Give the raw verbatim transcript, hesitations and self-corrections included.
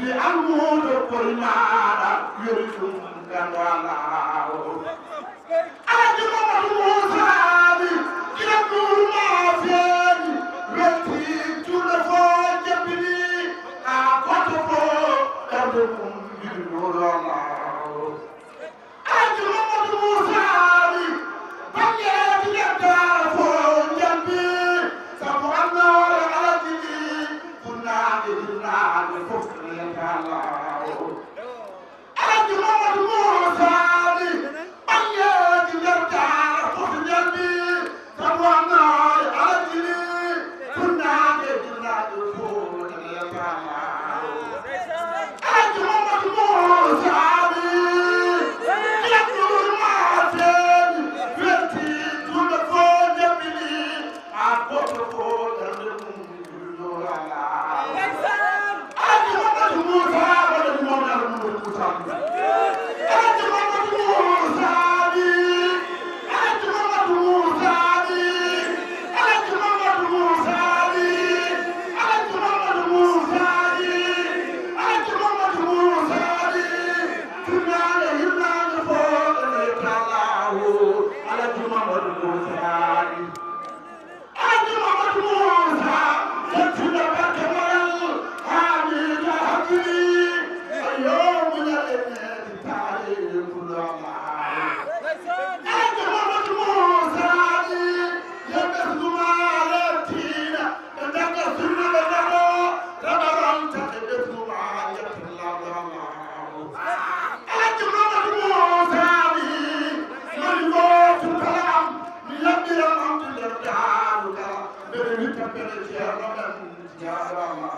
Almuudo koye maaɗa yori ɗum ganndo Allaahu. Alhaji Mamadou Moussa Ly, Kiram Nour ma feeñi, welti juulɗo fof jebbini, haa gooto fof ɓernde mum yiɗi Nour Allaahu. Alhaji Mamadou Moussa Ly, banngeeji nder Daara fof njalbi, sabu annoore Alhaji Ly, funnaaɓe, hirnaaɓe fof ene yetta Allaahu. Alhaji Mamadou Moussa Ly, banngeeji nder Daara fof njalbi, sabu annoore Alhaji Ly, funnaaɓe, hirnaaɓe fof ene yetta Allaahu. Alhaji Mamadou Moussa Ly, Kiram Nour ma feeñi, welti juulɓe fof njaɓɓini, haa gooto fof darnde mum juulnoraɗa. Alhaji Mamadou Moussa, walla mi mawni Alhaji Mamadou Moussa Ly. Alhaji Mamadou Moussa Ly, Alhaji Mamadou Moussa Ly, Alhaji Mamadou Moussa Ly, Alhaji Mamadou Moussa Ly, Alhaji Mamadou Moussa Ly. Hirnaange, hirnaange fof ene yetta Allaahu. Alhaji Mamadou Moussa Ly. Alhaji Mamadou Moussa, yettude barke moral, haa mi yiya hakkili. Ayo, muñal e needi taari kula. Alhaji Mamadou Moussa Ly, yo ɓesngu ma leptina, ɓe dagga sunna ɓe daro, raɓa ronta e ɓesngu ma, yettalla. Alhaji Mamadou Moussa Ly, moni mo tutala am, mi laɓɓiran on to nder daarugal, mbeɗa witta pele ceerno men, jaaraama.